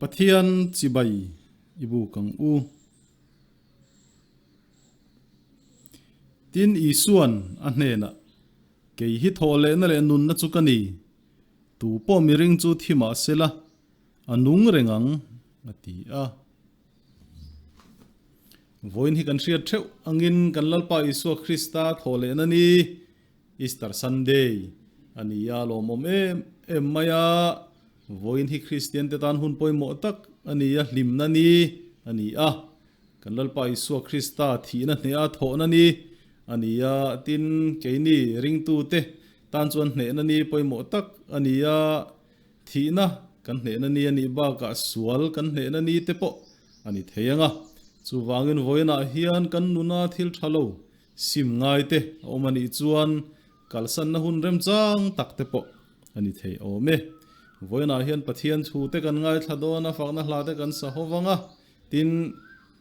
Pathian chibai i buk ang u. Tin, Isua'n a hnenah, Kei hi thawh lehna leh nunna chu ka ni, tu pawh miring chu thi mah sela, a nung reng ang, a ti a. Vawiin hi kan hriat theuh angin kan Lalpa Isua Krista thawh lehna ni, Easter Sunday, a ni a, lawmawm em em mai a. Vawiin hi Kristian te tan hun pawimawh tak a ni a, hlimna ni a ni a. Kan Lalpa Isua Krista thihna hneha thawhna ni a ni a, tin keini ringtute tan chuan hnehna ni pawimawh tak a ni a. Thihna kan hnehna ni a nih bakah sual kan hnehna ni te pawh a ni thei ang a. Chuvangin vawiinah hian kan nuna thil tha lo sim ngai te a awm a nih chuan kalsanna hun remchang tak te pawh a ni thei awm e. Vawiinah hian Pathian thu te kan ngaithla dawn a, fakna hla te kan sa ho vang a, tin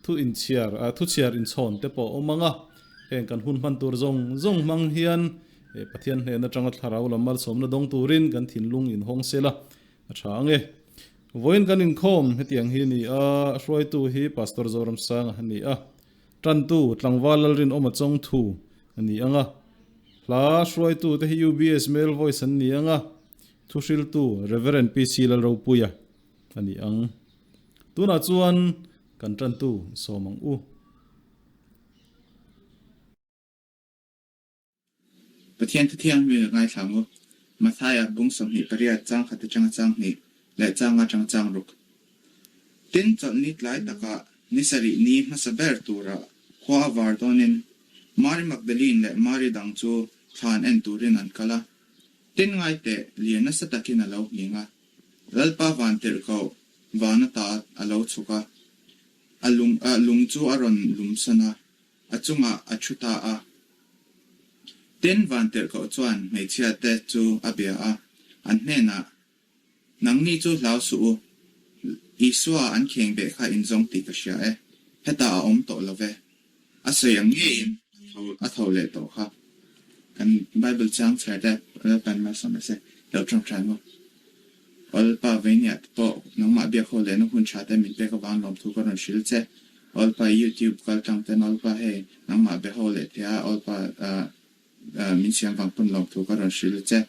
thu inchhiar thu chhiar inchhawn te pawh a awm ang a. Heng kan hun hman tur zawng zawng hmang hian Pathian hnen atanga thlarau lam malsawmna dawng turin kan thinlung inhawng sel a, a tha ang e. Vawiin kan inkhawm hetiang hi a ni a, hruaitu hi Pastor Zoramsanga a ni a, tantu Tlangval Lalrinawma Chawngthu a ni ang a, hla hruaitu te hi UBS Male Voice an ni ang a, thuhriltu Rev. PC Lalropuia a ni ang. Tunah chuan kan tantu sawm ang u. Pathian Thuthianghlim a ngaithla ang u. Mathaia bung 28 chang khat atanga chang hnih leh chang atanga chang ruk. Tin, chawlhni tlai takah ni sarih ni hmasa ber tura khua a var dawnin Mari Magdalene leh Mari dang chu thlan en turin an kal a. Tin, ngaiteh lir nasa takin a lo nghing a, Lalpa vantirhkoh van ata a lo chhuk a, a lung lung chu a rawn lumsan a. A chungah a thu ta a. Tin, Vantirhkoh chuan hmeichhia te chu a bia a, an hnenah, Nangni chu hlau suh u, Isua an kheng beh kha in zawng tih ka hria e, hetah a awm tawh lo ve. A sawi ang ngeiin a tho leh tawh kha. Kan Bible chang chher te Lalpan malsawm rawh se, lo tawngtai maw? Awlpa Veinia te pawh nangmah biak ho lehna hun tha te min pek avang lawmthu ka rawn hrilh che. Awlpa YouTube kal tang ten Awlpa hei nangmah be ho leh thei a Awlpa min siam vang pawn lawmthu ka rawn hrilh che.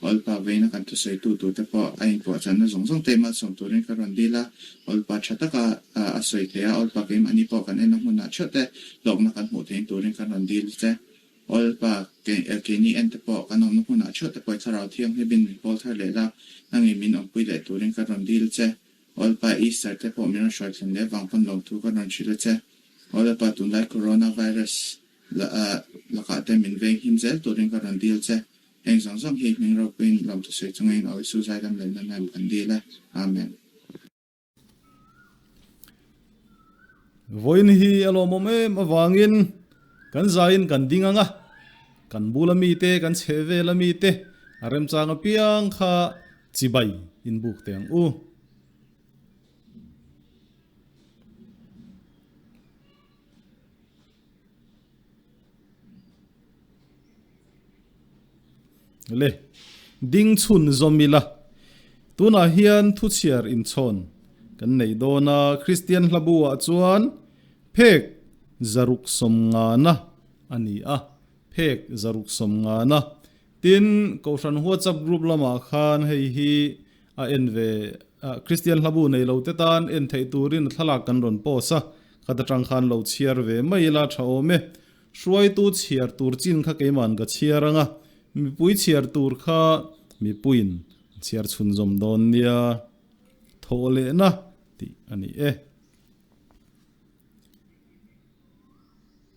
Awlpa Veina kan thusawi tu tur te pawh a inpuahchanna zawng zawng te malsawm turin ka rawn dil a. Awlpa tha taka a sawi thei a Awlpa keimahni pawh kan enna hmunah theuh te hlawkna kan hmuh theih turin ka rawn dil che. Awlpa, keini en te pawh kan awmna hmunah theuh te pawh i thlarau thianghlimin min pawl thar leh la, nangin min awmpui leh turin ka rawn dil che. Awlpa, Easter te pawh min rawn hruai thlen leh vang pawn lawmthu ka rawn hrilh a che. Awlpa, tunlai Corona virus lakah te min veng him zel turin ka rawn dil che. Heng zawng zawng hi hming ropuiin lawmthu sawi chungin Aw Isu zaidam leh nunnem kan dil e. Amen. Vawiin hi a lawmawm em avangin kan zaiin kan ding ang a, kan bula mite, kan chheh vela mite a remchang apiang kha chibai inbuk teh ang u. Le, ding chhun zawm ila. Tunah hian thuchhiar inchhawn kan nei dawn a, Kristian hlabu ah chuan phek zaruk sawmngana a ni a, phek zaruk sawmngana. Tin, Kohhran WhatsApp group lamah khan hei hi a en ve Kristian hlabu nei lo te tan en theih turin thlalak kan rawn post a, khat atang khan lo chhiar ve mai ila tha awm e. Hruaitu chhiar tur chin kha keiman ka chhiar ang a, mipui chhiar tur kha mipuiin chhiar chhunzawm dawn nia thawh lehna tih a ni e.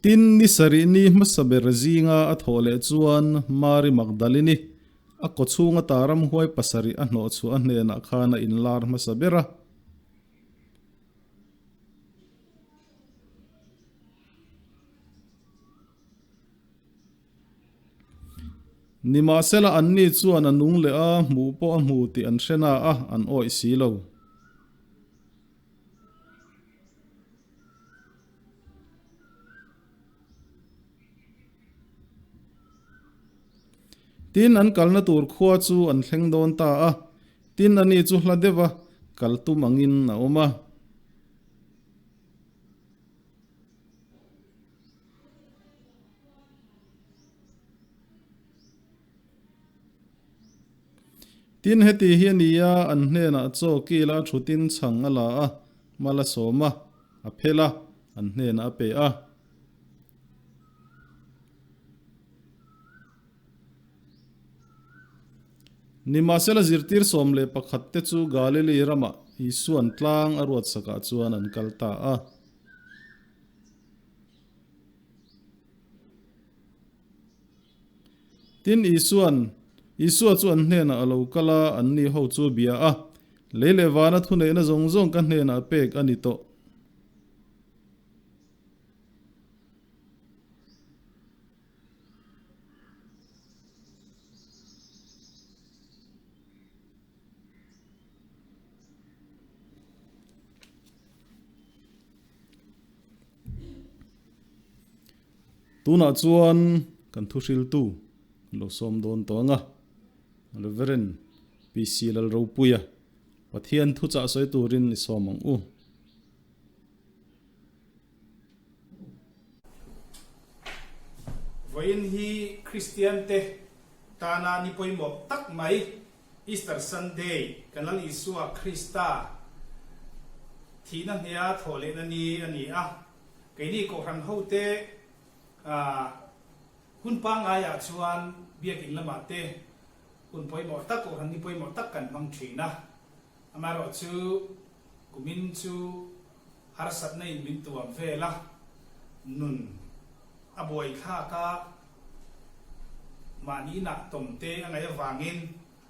Tin, ni sarih ni hmasa ber zinga a thawh leh chuan Mari Magdalini a kawchhung ata ramhuai pasarih a hnawh chhuah a hnenah khan a inlar hmasa ber a. Nimahsela anni chuan a nung leh a, hmuh pawh a hmu tih an hre na a, an awih si lo. Tin, an kalna tur khua chu an thleng dawn ta a. Tin, ani chu hla deuh a kal tum angin a awm a. Tin, heti hi a ni a, an hnenah chaw kila thutin chhang a la a, mal a sawm a, a phel a, an hnenah a pe a. Nimahsela zirtir 11 te chu Galili ramah Isua'n tlang a ruatsakah chuan an kal ta a. Tin, Isua'n, Isua chu an hnenah a lo kal a, anni ho chu a bia a, Lei leh vana thuneihna zawng zawng ka hnenah pek a ni tawh. Tunah chuan kan thuhriltu kan lo sawm dawn tawh ang a, Reverend PC Lalropuia Pathian thuchah sawi turin i sawm ang u. Vawiin hi Kristiante tana ni pawimawh tak mai Easter Sunday, kan Lal Isua Krista thihna hnia thawh lehna ni a ni a. Keini Kohhran hote hun pangaiah chuan biakin lamah te hun pawimawh tak, Kohhran ni pawimawh tak kan hmang thin a. Amaherawhchu kumin chu harsatna in min tuam vel a, nun a buaithlak a, mahni inah tawm te a ngaih avangin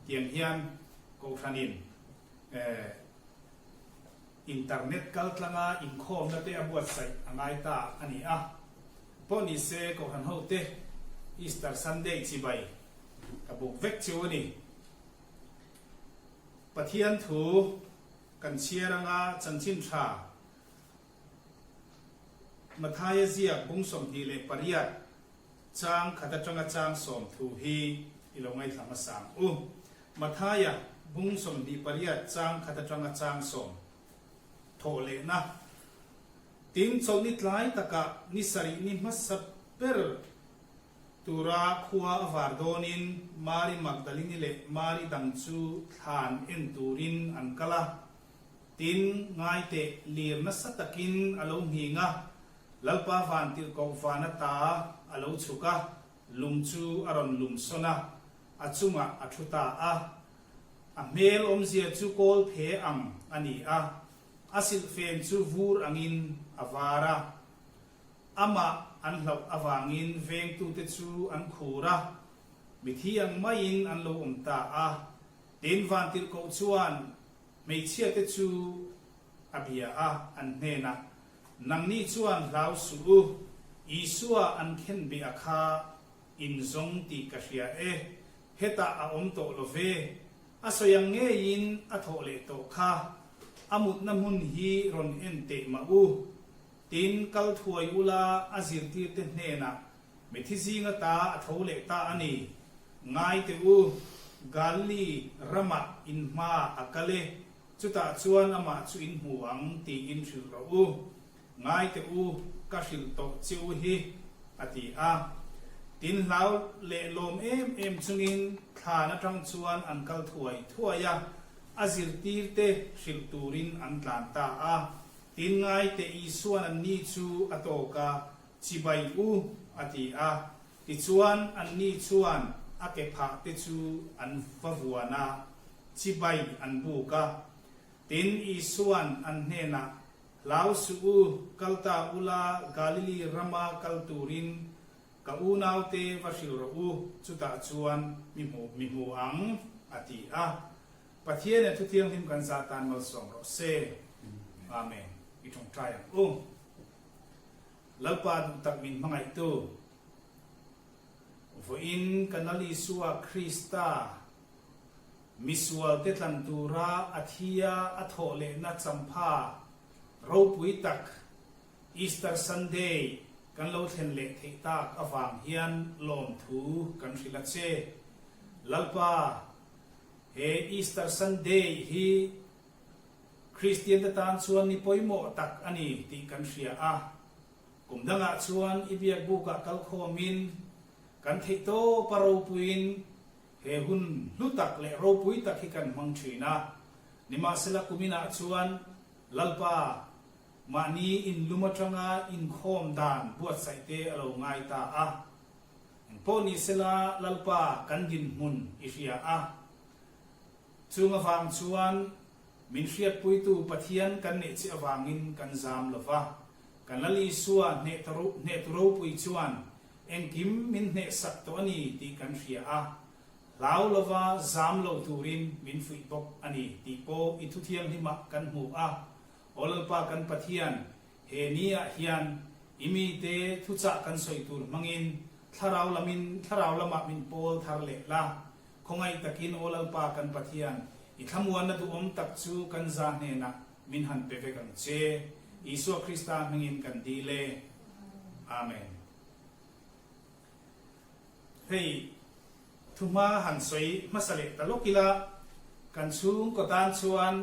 tiang hian Kohhranin internet kaltlanga inkhawmna te a buatsaih a ngai ta a ni a. Pawh ni se Kohhran hote Easter Sunday chibai ka buk vek chu a ni. Pathian thu Kan chhiar anga chanchin tha Mathaia ziak bung 28 chang khat atanga chang sawm thu hi i lo ngaithla hmasa ang u. Mathaia bung 28 chang khat atanga chang sawm thawh lehna Tin, chawlhni tlai takah ni sarih ni hmasa ber Tura khua a var dawnin Mari Magdalini leh Mari dang chu thlan en turin an kal a. Tin, ngaiteh lir nasa takin a lo nghing a, Lalpa vantirhkoh van ata a lo chhuk a, lung chu a rawn lum sawn a, a chungah a thu ta a. A hmel awmzia chu kawl phe ang a ni a, a silhfen chu vur angin a var a. Amah an hlauh avangin vengtute chu an khur a, mithi ang maiin an lo awm ta a. Tin, vantirhkoh chuan hmeichhiate chu a bia a, an hnenah, Nangni chuan hlau suh u, Isua an khenbeh a kha in zawng tih ka hria e, hetah a awm tawh lo ve, a sawi ang ngeiin a thawh leh tawh kha, a mutna hmun hi rawn en teh mah u. Tin, kal thuai ula a zirtirte hnenah mithi zinga ta a tho leh ta a ni. Ngai teh u, Galili ramah in hma a kal e, chutah chuan amah chu in hmu ang tiin hrilh rawh u. Ngai teh u, ka hrilh tawh che u hi, a ti a. Tin, hlau leh lawm em em chungin thlan atang chuan an kal thuai thuai a, a zirtirte hrilh turin an tlan ta a. Tin ngaite Isua'n anni chu a tawk a, Chibai u, a ti a. Tichuan anni chuan a ke phah te chu an va vuan a, chibai an buk a. Tin Isua'n an hnenah, Hlau suh u, kal ta ula Galili rama kal turin ka unaute va hrilh rawh u, chutah chuan mi hmu mi hmu ang, a ti a. Pathian e thuthianghlim kan zah tan malsawm rawh se. Amen. I tawngtai ang u. Lalpa duh tak min hmangaihtu, vawiin kan Lal Isua Krista misual te tlan tura a thia a thawh lehna champha ropui tak Easter Sunday kan lo thlen leh theih tak avang hian lawmthu kan hrilh a che. Lalpa He Easter Sunday hi Kristiante tan chuan ni pawimawh tak a ni tih kan hria a. Kum dangah chuan i biak bukah kal khawmin kan theih tawp a ropuiin he hun hlu tak leh ropui tak hi kan hmang thin a. Nimahsela kuminah chuan Lalpa mahni inlum atanga inkhawm dan buatsaih te a lo ngai ta a. Engpawh ni sela Lalpa kan dinhmun i hria a. Chung avang chuan min hriatpuitu Pathian kan neih che avangin kan zam lo va. Kan Lal Isua hnehtu ropui chuan engkim min hnehsak tawh a ni tih kan hria a. Hlau lova zam lo turin min fuih bawk a ni tih pawh i thuthianghlimah kan hmu a. Aw Lalpa kan Pathian, he ni ah hian i mite thuchah kan sawi tur hmangin thlarau lamin thlarau lamah min pawl thar leh la. Khawngaih takin Aw Lalpa kan Pathian, i thlamuanna duhawm tak chu kan za hnenah min han pe vek ang che. Isua Krista hmingin kan dil e. Amen. Hei, thuhma han sawi hmasa leh ta lawk ila, kan chhungkaw tan chuan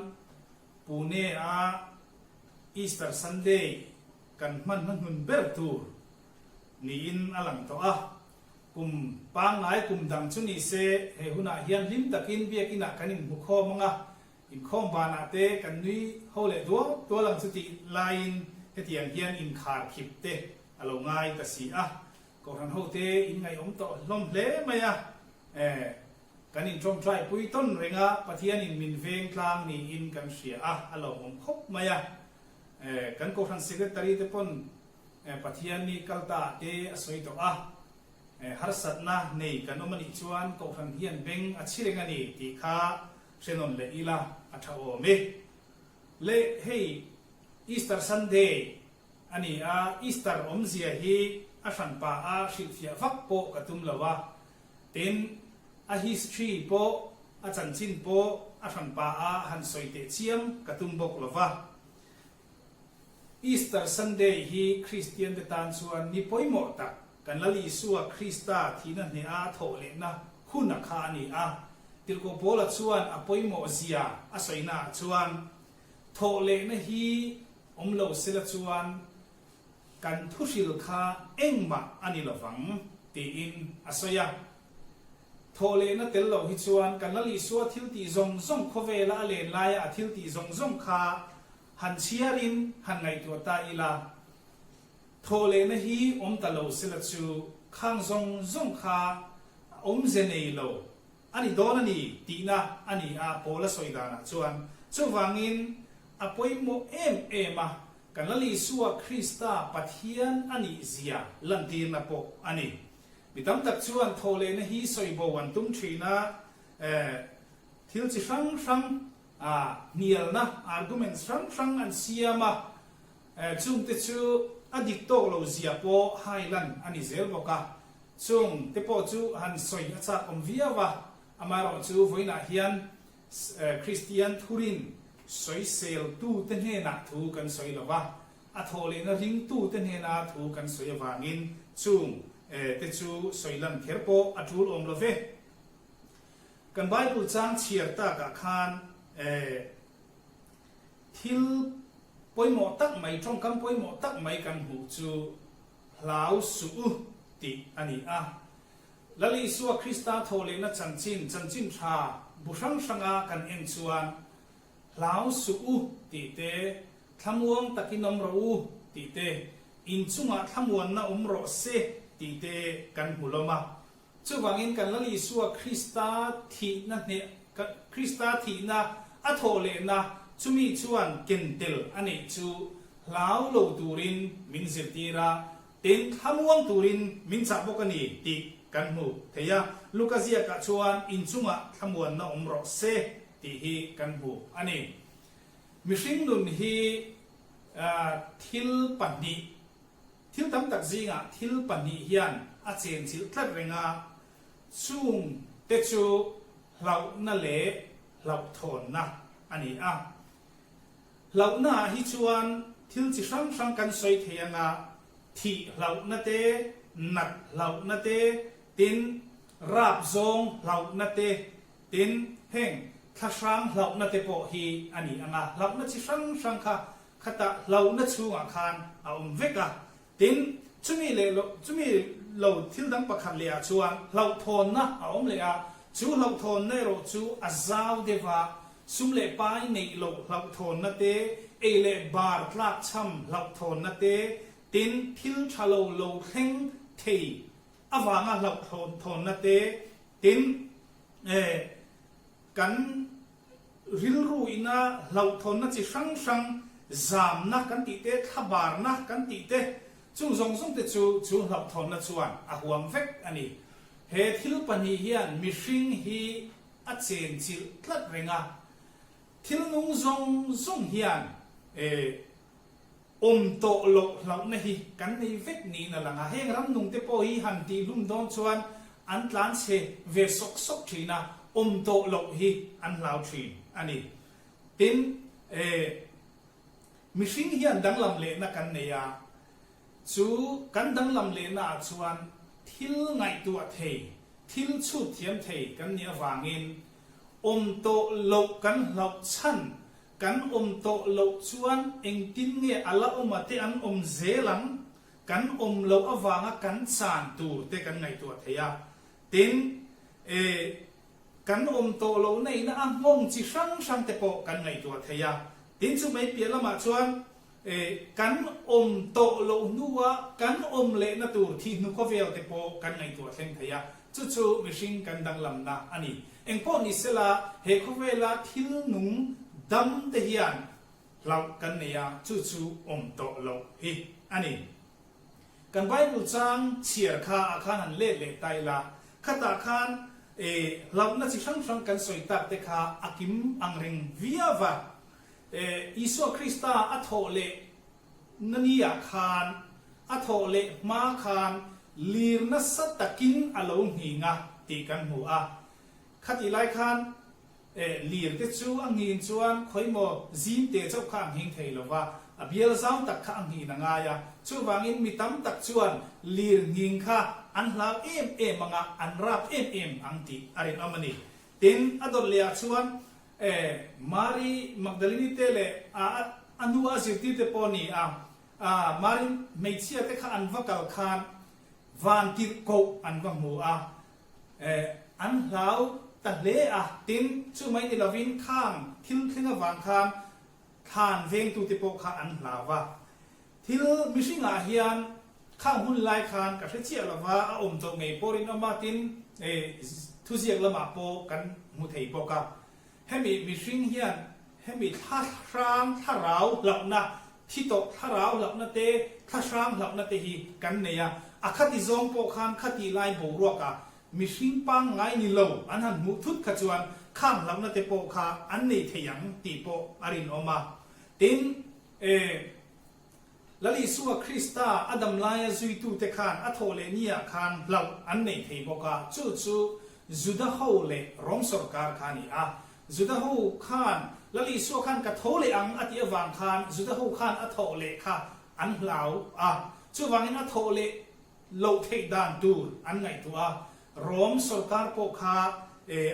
Pune-a Easter Sunday kan hman hmahnun ber tur niin a lang tawh a. Kum pangngai kum dang chu ni se, he hunah hian hlim takin biakinah kan inhmu khawm ang a, inkhawm banah te kan nui ho leh dual dual ang chu tih laiin hetiang hian inkhar khip te a lo ngai ta si a. Kohhran hote in ngaihawm tawh hlawm hle mai a, eh, kan in tawngtai pui tawn reng a, Pathianin min veng tlang niin kan hria a, a lawmawm khawp mai a. Eh, kan Kohhran Secretary te pawn eh, Pathian ni kal ta ah te a sawi tawh a, eh, harsatna nei kan awm a nih chuan Kohhran hian beng a chhi reng a ni tih kha hre nawn leh ila a tha awm e. Le hei Easter Sunday A ni a, Easter awmzia hi a hranpa a hrilhfiah vak pawh ka tum lo a, tin, a history pawh, a chanchin pawh a hranpa a han sawi teh chiam ka tum bawk lo va. Easter Sunday hi Kristian te tan chuan ni pawimawh tak, kan Lal Isua Krista thihna hneha a thawh lehna hun a kha a ni a. Tirhkoh Paula chuan a pawimawh zia a sawinaah chuan, Thawh lehna hi Awm lo sela chuan kan thuhril kha engmah a ni lovang, tiin a sawi a. Thawhlehna tel lo hi chuan kan Lal Isua thiltih zawng zawng khawvela a len laia a thiltih zawng zawng kha han chhiarin han ngaihtuah ta ila, thawhlehna hi awm ta lo sela chu khang zawng zawng kha awmze nei lo A ni dawn a ni tihna a ni a, Paula sawi danah chuan. Chuvangin, a pawimawh em em a, kan Lal Isua Krista Pathian a nih zia lantirna pawh a ni. Mi tam tak chuan thawhlehna hi sawi bo an tum thin a, thil chi hrang hrang hnialna, arguments, hrang hrang an siam a, chungte chu a dik tawk lo zia pawh hai lan a ni zel bawk a. Chung te pawh chu han sawi a chak awm viau a, amaherawh chu vawiinah hian Kristian thurin sawiseltute hnenah thu kan sawi lo va, a thawh lehna ringtute hnena thu kan sawi avangin chung te chu sawi lan kher pawh a tul awm lo ve. Kan Bible chang chhiar takah khan thil pawimawh tak mai, tawngkam pawimawh tak mai kan hmuh chu Hlau suh u tih a ni a. Lal Isua Krista thawhlehna chanchin, chanchin tha bu hrang hranga kan en chuan, Hlau suh u tih te, Thlamuang takin awm rawh u tih te, In chungah thlamuanna awm rawh se tih te kan hmu lawm a. Chuvangin kan Lal Isua Krista thihna hneh, Krista thihna a thawhlehna chumi chuan ken tel a neih chu hlau lo turin min zirtir a, tin thlamuang turin min chah bawk a ni tih kan hmu thei a. Luka ziakah chuan inchungah thlamuanna awm rawh se tih hi kan hmu a ni. Mihring nun hi thil pahnih Thil tam tak zingah thil pahnih hian a chenchilh tlat reng a, chung te chu hlauhna leh hlauhthawnna a ni a. Hlauhnaah hi chuan thil chi hrang hrang kan sawi thei ang a, thih hlauhna te, nat hlauhna te, tin rap zawng hlauhna te, tin heng. Thlahrang hlauhna te pawh hi a ni ang a, hlauhna chi hrang hrang kha khatah hlauhna chhungah khan a awm vek a. Tin, chumi leh lo, chumi lo thil dang pakhat leh ah chuan hlauhthawnna a awm leh a, chu hlauhthawnna erawh chu a zau deuh a, sum leh pai neih loh hlauhthawnna te, ei leh bar tlakchham hlauhthawnna te, tin, thil tha lo lo thleng thei avanga hlauhthawnna te, tin, eh, kan rilru ina hlauhthawnna chi hrang hrang, zamna kan tih te, thlabarna kan tih te, chung zawng zawng te chu chu hlauhthawnna chuan a huam vek a ni. He thil pahnih hian mihring hi a chenchilh tlat reng a, thil nung zawng zawng hian eh, Awm tawh loh hlauhna hi kan nei vek niin a lang a, heng ramnungte pawh hi han tihhlum dawn chuan an tlan chhe ve sawk sawk thin a, awm tawh loh hi an hlau thin a ni. Tin, eh, mihring hian danglam lehna kan nei a, chu kan danglam lehna ah chuan thil ngaihtuah thei, thil chhut thiam thei kan nih avangin awm tawh loh kan hlauh chhan Kan awm tawh loh chuan engtin nge a la awm a te an awm zel ang? Kan awm loh avanga kan chan tur te kan ngaihtuah thei a. Tin, e, kan awm tawh loh neihna a nghawng chi hrang hrang te pawh kan ngaihtuah thei a. Tin, chu mai piah lamah chuan, e, kan awm tawh loh hnua kan awm lehna tur thihnu khawvel te pawh kan ngaihtuah thleng thei a. Chu chu mihring kan danglamna a ni. Engpawh ni sela, he khawvela thil nung dam te hian hlauh kan nei a, chu chu awm tawh loh hi a ni. Kan Bible chang chhiar kha ah khan han let leh ta ila, khatah khan e hlauhna chi hrang hrang kan sawi tak te kha a kim ang reng viau va. E Isua Krista a thawh leh na ni ah khan a thawh leh hma khan lir nasa takin a lo nghing a tih kan hmu a. Khatih lai khan lir te chu a nghin chuan khawimaw zim te chauh kha a nghing thei lo va, a bial zau tak kha a nghin a ngai a. Chuvangin mi tam tak chuan lir nghing kha an hlau em em ang a, an rap em em ang tih a rinawm a ni. Tin, a dawt leh ah chuan Mari Magdalini te leh a nu a zirtir te pawh a ni a, Mari hmeichhia te kha an va kal khan van tirhkoh an va hmu a, an hlau ta hle a, tin, chu mai ni lovin khang thil thleng avang khan thlan vengtute pawh kha an hlau a. Thil mihringah hian khang hun lai khan ka hre chiah lova, a awm tawh ngei pawh rinawm a, tin, thuziak lamah pawh kan hmu thei bawk a. Hemi mihring hian hemi thlahrang thlarau hlauhna, thi tawh thlarau hlauhna te, thlahrang hlauhna te hi kan nei a. A khati zawng pawh khan khati lai boruakah mihring pangngai ni lo an han hmuh thut kha chuan khang hlauhna te pawh kha an nei thei ang tih pawh a rinawm a. Tin, e. Lal Isua Krista a dam laia zuitute khan a thawh leh niah khan hlauh an nei thei bawk a, chu chu Juda ho leh Rom sawrkar kha a ni a. Juda ho khan Lal Isua khan ka tho leh ang a tih avang khan Juda ho khan a thawh leh kha an hlau a, chuvangin a thawh leh loh theih dan tur an ngaihtuah a, Rom sawrkar pawh kha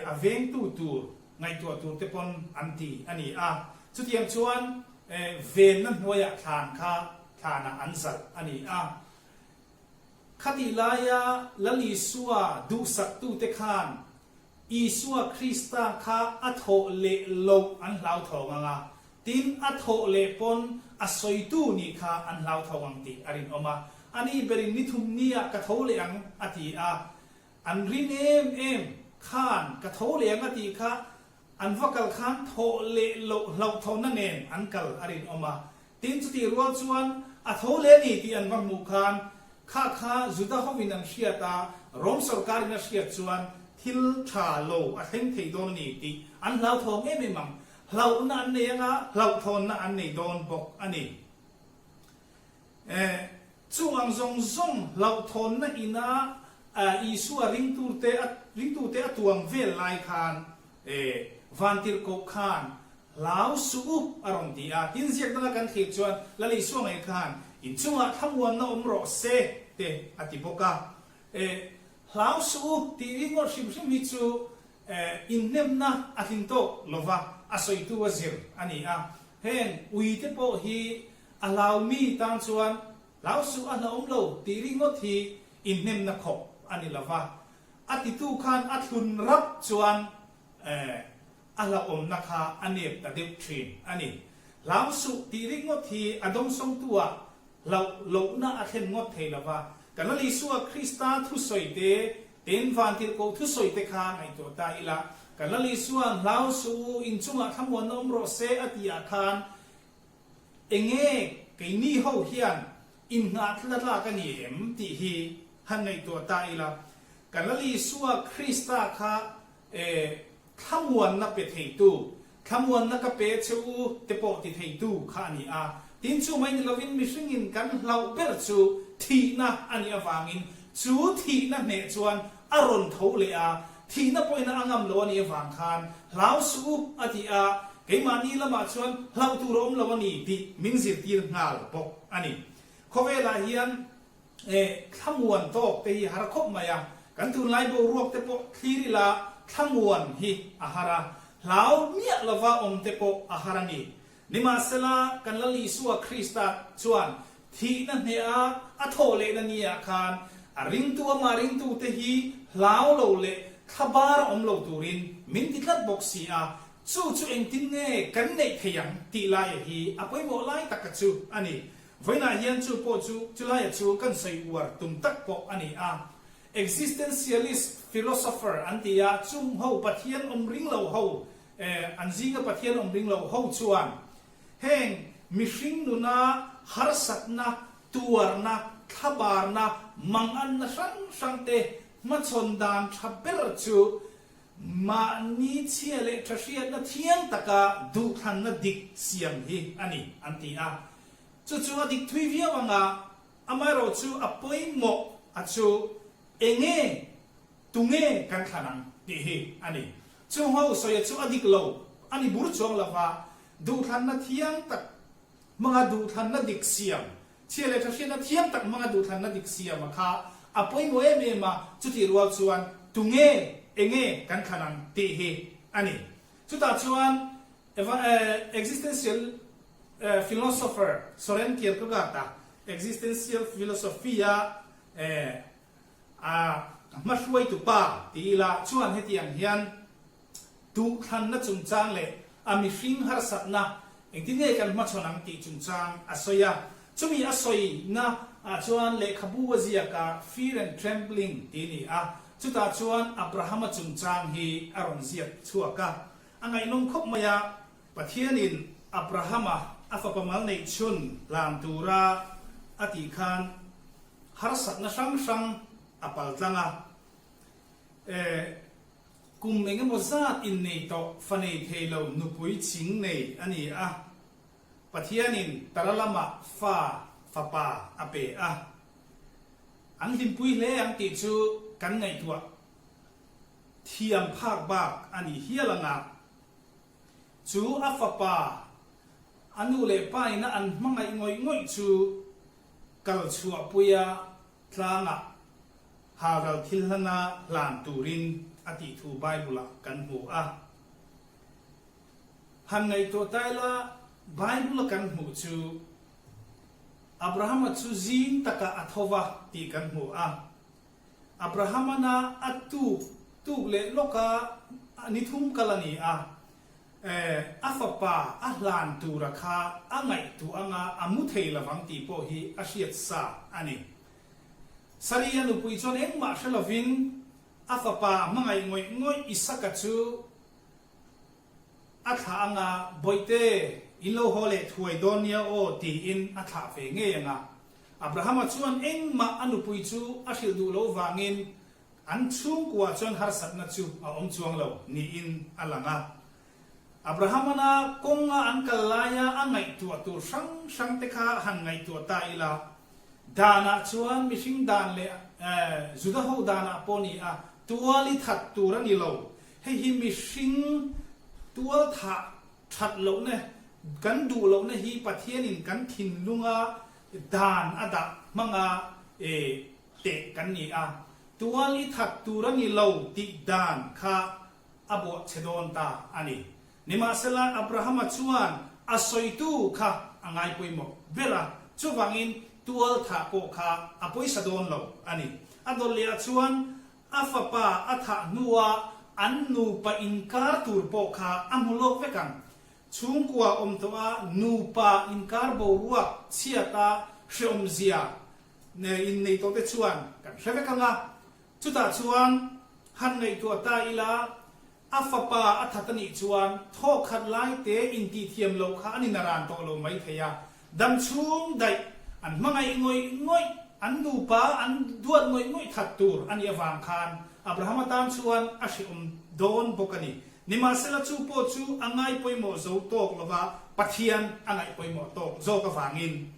a vengtu tur ngaihtuah tur te pawn an ti a ni a. Chutiang chuan venna hnuaiah thlan kha thlanah an zalh a ni a. Khatih laia Lal Isua duhsaktute khan Isua Krista kha a thawh leh loh an hlauthawng ang a, tin a thawh leh pawn a sawitu nih kha an hlauthawng ang tih a rinawm a. Ani berin ni thum niah ka tho leh ang a ti a. An rin em em khan ka tho leh ang a tih kha an va kal khan thawh leh loh hlauhthawnna nen an kal a rinawm a. Tin chutih rual chuan a tho leh a ni tih an va hmuh khan kha kha Juda hovin an hriat a, Rom sawrkarin a hriat chuan thil tha lo a thleng thei dawn a ni tih an hlauthawng em em ang. Hlauhna an nei anga hlauhthawnna an nei dawn bawk a ni. Eh, chung ang zawng zawng hlauhthawnna ina Isua ringtute a ringtute a tuam vel lai khan, eh, vantirhkoh khan hlau suh u a rawn ti a. Tin, ziak danga kan thlir chuan Lal Isua ngei khan inchungah thlamuanna awm rawh se te a ti bawk a. Eh, hlau suh u tih ringawt hrim hrim hi chu. Inhnemna a tling tawk lova a sawitu a zir a ni a. Heng ui te pawh hi a hlau mi tan chuan hlau suh a hlauhawm lo tih ringawt hi inhnemna khawp a ni lova. A titu khan a thlun rap chuan a hlauhawmna kha a nep ta deuh thin a ni. Hlau suh tih ringawt hi a dawngsawngtu ah Hlauh lohna a thlen ngawt thei lo va, kan Lal Isua Krista thusawi te, tin vantirhkoh thusawi te kha ngaihtuah ta ila, kan Lal Isua'n hlau suh u, inchungah thlamuanna awm rawh se a tih ah khan enge keini ho hian innghah thla tlak a ni em tih hi han ngaihtuah ta ila, kan Lal Isua Krista kha e Thlamuanna pe theitu, thlamuanna ka pe che u te pawh ti theitu kha a ni a. Tin chu mai ni lovin mihringin kan hlauh ber chu thihna a nih avangin chu thihna hneh chuan a rawn tho leh a, thihna pawhin a ngam lo a nih avang khan hlau suh u a ti a, keimahni lamah chuan hlauh tur a awm lo a ni tih min zirtir nghal bawk a ni. Khawvelah hian Eh, thlamuan tawk te hi har khawp mai a, kan tunlai boruak te pawh thlir ila thlamuan hi a har a, hlau miah lova awm te pawh a har a ni. Nimahsela, kan Lal Isua Krista chuan thihna hneha a thawh lehna niah khan a ringtu amah ringtu te hi hlau lo leh thlabar awm lo turin min ti tlat bawk si a, chu chu engtin nge kan neih thei ang tih laia hi a pawimawh lai taka chu a ni. Vawiinah hian chu pawh chu chulaia chu kan sawi uar tum tak pawh a ni a. Existentialist philosopher an ti a, chung ho Pathian awm ring lo ho, eh, an zinga Pathian awm ring lo ho chuan heng mihring nuna harsatna, tuarna, thlabarna, manganna hrang hrang te hmachhawn dan tha ber chu mahni chhia leh tha hriatna thiang taka duhthlanna dik siam hi a ni an ti a. Chu chu a dik thui viau ang a, amaherawh chu a pawimawh a chu enge tunge kan thlan ang tih hi a ni. Chung ho sawi a chu a dik lo a ni bur chuang lo va, duhthlanna thiang tak hmanga duhthlanna dik siam, chhia leh tha hriatna thiang tak hmanga duhthlanna dik siam a kha a pawimawh em em a, chutih rual chuan tunge enge kan thlan ang tih hi a ni. Chutah chuan Existential philosopher Soren Kierkegaard-a Existential Philosophy-a a hmahruaitu pa ti ila chuan hetiang hian duhthlanna chungchang leh a mihring harsatna engtin nge kan hmachhawn ang tih chungchang a sawi a. Chumi a sawina ah chuan lehkhabu a ziak a Fear and Trembling tih a ni a, chutah chuan Abrahama chungchang hi a rawn ziak chhuak a. A ngaihnawm khawp mai a, Pathianin Abrahama a fapa mal neih chhun hlan tura a tih khan harsatna hrang hrang a pal tlang a. E, kum eng emaw zat innei tawh fa nei thei lo nupui ching nei a ni a. Pathianin tara lamah fa fapa a pe a. An hlimpui hle ang tih chu kan ngaihtuah. Thiam phak bak a nih hial ang a, chu a fapa, a nu leh pa ina an hmangaih ngawih ngawih chu kal chhuahpuia tlangah halral thil hlana hlan turin a tih thu Bible-ah kan hmu a. Han ngaihtuah ta ila, Bible-a kan hmuh chu Abrahama chu zing takah a tho va tih kan hmu a. Abrahamana a tuk tuk leh lawka ni thum kal a ni a, a fapa a hlan tura kha a ngaihtuah anga a mu thei lovang tih pawh hi a hriat sa a ni. Sari a nupui chuan engmah hre lovin a fapa hmangaih ngawih ngawih Isaka chu A thlah anga, Bawihte, in lo haw leh thuai dawn nia aw, tiin a thlah ve ngei anga. Abrahama chuan engmah a nupui chu a hrilh duh lo vangin an chhungkua chuan harsatna chu a awm chuang lo niin a lang a. Abrahamana kawnga an kal laia a ngaihtuah tur hrang hrang te kha han ngaihtuah ta ila, danah chuan mihring dan leh Juda ho danah pawh ni a, tual i that tur a ni lo, Hei hi mihring tual thah that lohna, kan duh lohna hi Pathianin kan thinlunga dan a dah hmanga teh kan ni a. Tual i that tur a ni lo tih dan kha. a buah che dawn ta a ni. Nimahsela, Abrahama chuan a sawitu kha a ngai pawimawh ber a, chuvangin tual thah pawh kha a pawisa dawn lo a ni. A dawlliah chuan a fapa a thah hnua an nupa inkar tur pawh kha a hmu lawk vek ang. Chhungkua awm tawh a nupa inkar boruak chhiata hreawmzia innei tawhte chuan kan hre vek ang a. Chutah chuan han ngaihtuah ta ila, a fapa a that a nih chuan thawk khat lai te intihthiam loh kha an inaran tawh lo mai thei a. Dam chhung daih an hmangaih ngawih ngawih, an nupa an duat ngawih ngawih that tur a nih avang khan Abrahama tan chuan a hrehawm dawn bawk a ni. Nimahsela chu pawh chu a ngai pawimawh zo tawk lova Pathian a ngaih pawimawh tawk zawk avangin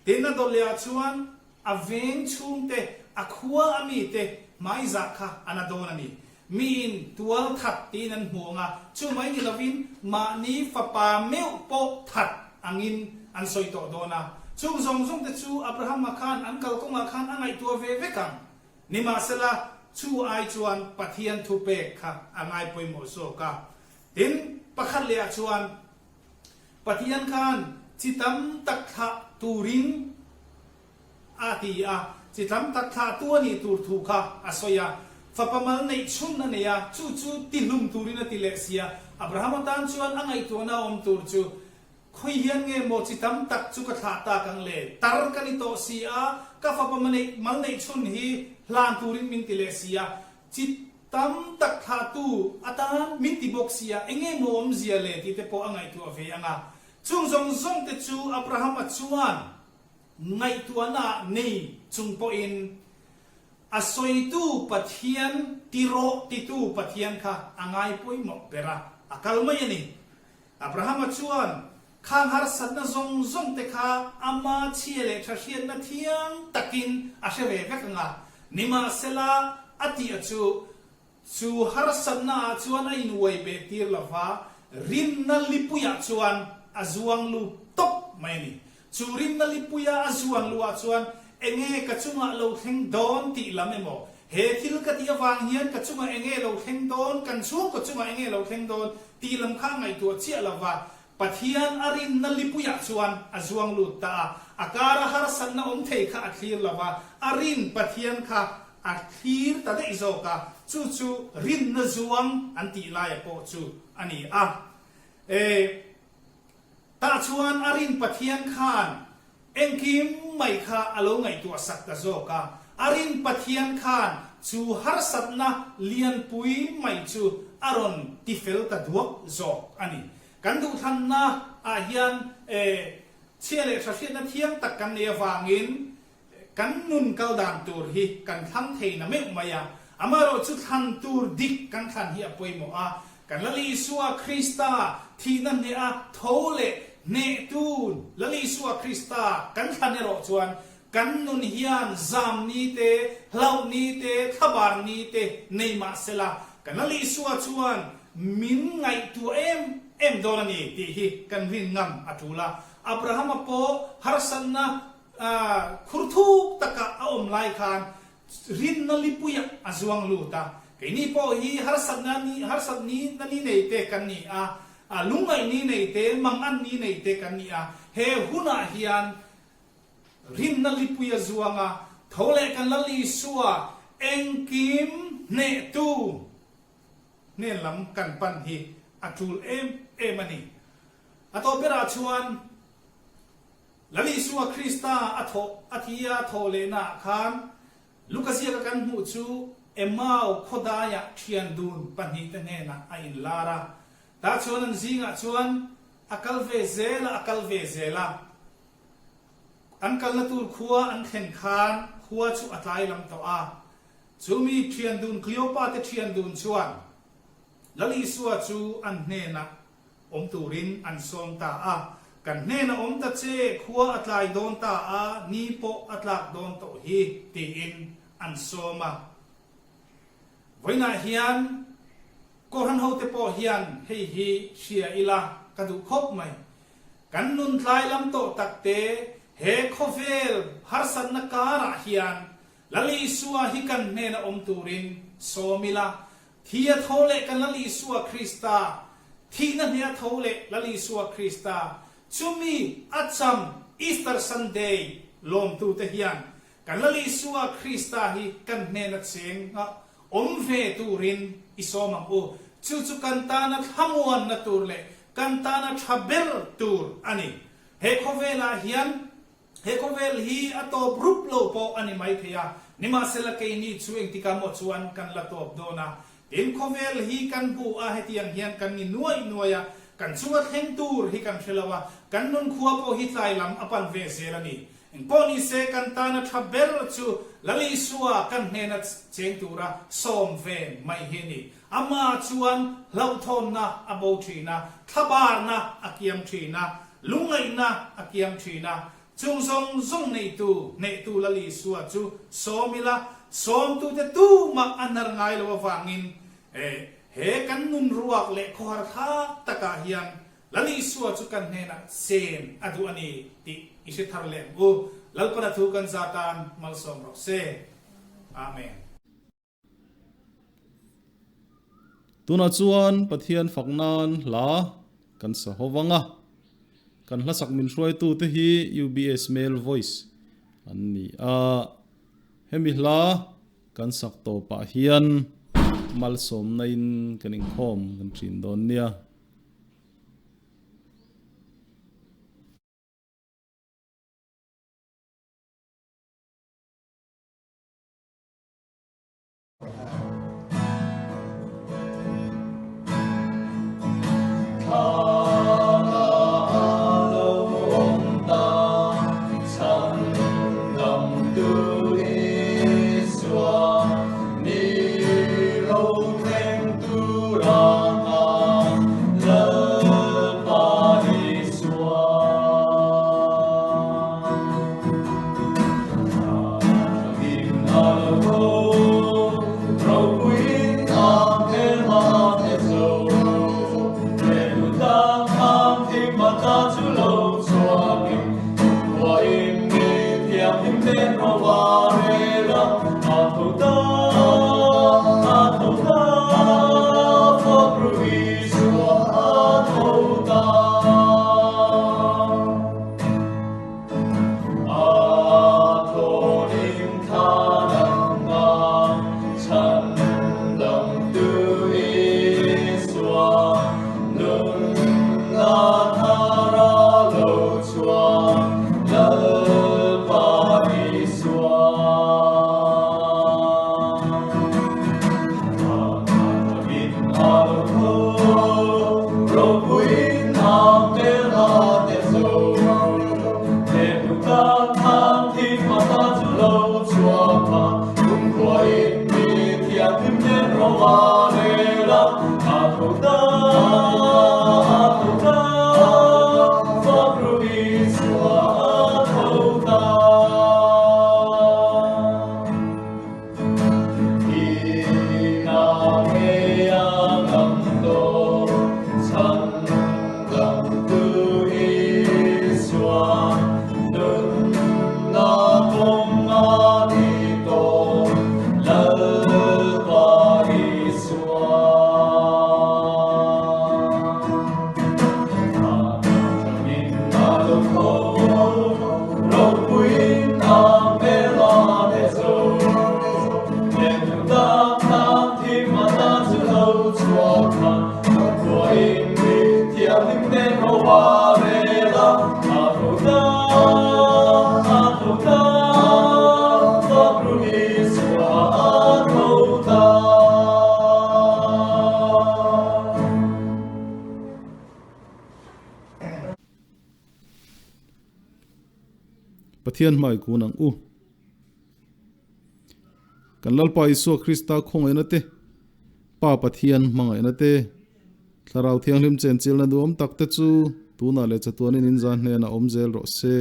Tin a dawleh chuan a veng chhungte, a khua a mite hmaizah kha a na dawn a ni. Miin tual that tiin an hmu ang a, chu mai ni lovin mahni fapa meuh pawh that angin an sawi tawh dawn a. Chung zawng zawng te chu Abrahama khan an kalkawngah khan a ngaihtuah ve vek ang. Nimahsela, chu ai chuan Pathian thupek kha a ngai pawimawh zawk a. Tin, pakhat lehah chuan Pathian khan chi tam tak thlah turin a ti a, chi tam tak thlahtu a nih tur thu kha a sawi a. Fapa mal neih chhun a nei a, chu chu tihlum turin a ti leh si a. Abrahama tan chuan a ngaihtuahna a awm tur chu, Khawi hian nge maw chi tam tak chu ka thlah tak ang le? Tar ka ni tawh si a, ka fapa mal neih chhun hi hlan turin min ti leh si a. Chi Tam tak thlahtu atan min ti bawk sia, enge maw awmzia le tih te pawh a ngaihtuah ve ang a. Chung zawng zawng te chu Abrahama chuan ngaihtuahna nei chung pawhin a sawitu Pathian tirawh titu Pathian kha a ngai pawimawh ber a, a kal mai a ni. Abrahama chuan khang harsatna zawng zawng te kha ama chhia leh tha hriatna thiang takin a hre ve vek ang a, nimahsela a tih a chu chu harsatna ah chuan a inuai beh tir lo va, rinna lipuiah chuan a zuang lut tawp mai a ni. Chu rinna lipuia a zuan luh ah chuan enge ka chungah lo thleng dawn tih lam emaw, he thil ka tih avang hian ka chungah enge lo thleng dawn, kan chhungkaw chungah enge lo thleng dawn tih lam kha a ngaihtuah chiah lo va, Pathian a rinna lipuiah chuan a zuang lut ta a, a kara harsatna awm thei kha a thlir lo va, a rin Pathian kha a thlir ta daih zawk a, chu chu rinna zuang an tih laia pawh chu a ni a. E. Tah chuan a rin Pathian khan engkim mai kha a lo ngaihtuah sak ta zawk a, a rin Pathian khan chu harsatna lianpui mai chu a rawn tifel ta duak zawk a ni. Kan duhthlanna ah hian chhia leh tha hriatna thiang tak kan nei avangin Kan nun kal dan tur hi kan thlang thei na meuh mai a, amaherawh chu thlan tur dik kan thlan hi a pawimawh a. Kan Lal Isua Krista thihna hneha tho leh hnehtu Lal Isua Krista kan thlan erawh chuan kan nun hian zam ni te, hlauh ni te, thlabar ni te nei mah sela, kan Lal Isua chuan min ngaihtuah em em dawn a ni tih hi kan rin ngam a tul a. Abrahama pawh harsatna A khur thuk taka a awm lai khan rinna lipuiah a zuang lut a. Keini pawh hi harsatna ni harsat ni na ni nei te kan ni a, a lungngaih ni nei te, mangan ni nei te kan ni a. He hunah hian rinna lipui a zuang a, tho leh kan Lal Isua engkim hnehtu hnen lam kan pan hi a tul em em a ni. A tawp berah chuan Lal Isua Krista a thawh a thi a thawh lehna ah khan Luka ziaka kan hmuh chu Emau khawdaiah thian dun pahnihte hnenah a inlar a. Tah chuan an zingah chuan a kal ve zel a, a kal ve zel a. An kalna tur khua an thlen khan khua chu a tlai lam tawh a. Chumi thian dun Kleopa te thian dun chuan Lal Isua chu an hnenah Awm turin an sawm ta a. Kan hnena awm ta che, khua a tlai dawn ta a, ni pawh a tlak dawn tawh hi, tiin an sawm a. Vawiinah hian Kohhran hote pawh hian hei hi hria ila ka duh khawp mai. Kan nun tlai lam tawh takte he khawvel harsatna karah hian Lal Isua hi kan hnena awm turin sawm ila. Thi a tho leh kan Lal Isua Krista, thihna hne a tho leh Lal Isua Krista, chumi a cham Easter Sunday lawmtute hian kan Lal Isua Krista hi kan hnena cheng a awm ve turin i sawm ang u. Chu chu kan tana thlamuanna tur leh kan tana tha ber tur a ni. He khawvelah hian He khawvel hi a tawp rup lo pawh a ni mai thei a, nimahsela keini chu engtikah maw chuan kan la tawp dawn a. Tin, khawvel hi kan hmu a, hetiang hian kan ni nuaih nuaih a, kan chunga thleng tur hi kan hre lo a, kan nunkhua pawh hi tlai lam a pan ve zel a ni. Engpawh ni se kan tana tha ber chu Lal Isua kan hnena cheng tura sawm ve mai hi a ni. Amah chuan hlauhthawnna a bo thin a, thlabarna a kiam thin a, Lungngaihna a kiam thin a, chung zawng zawng neitu, hnehtu Lal Isua chu sawm ila, sawmtute tumah a hnar ngai lo avangin he kan nun ruak leh khawhar thlak takah hian Lal Isua chu kan hnenah chen a duh a ni tih i hre thar leh ang u. Lalpana thu kan za tan malsawm rawh se. Amen. Tunah chuan Pathian fak nan hla kan sa ho vang a, kan hlasak min hruaitute hi UBS Male Voice an ni a, hemi hla kan sak tawpah hian malsawmna in kan inkhawm kan thin dawn nia. Pathian hmai kun ang u. Kan Lalpa Isua Krista khawngaihna te, Pa Pathian hmangaihna te, Thlarau Thianghlim chenchilna nuam tak te chu tunah leh chatuanin in zan hnenah awm zel rawh se.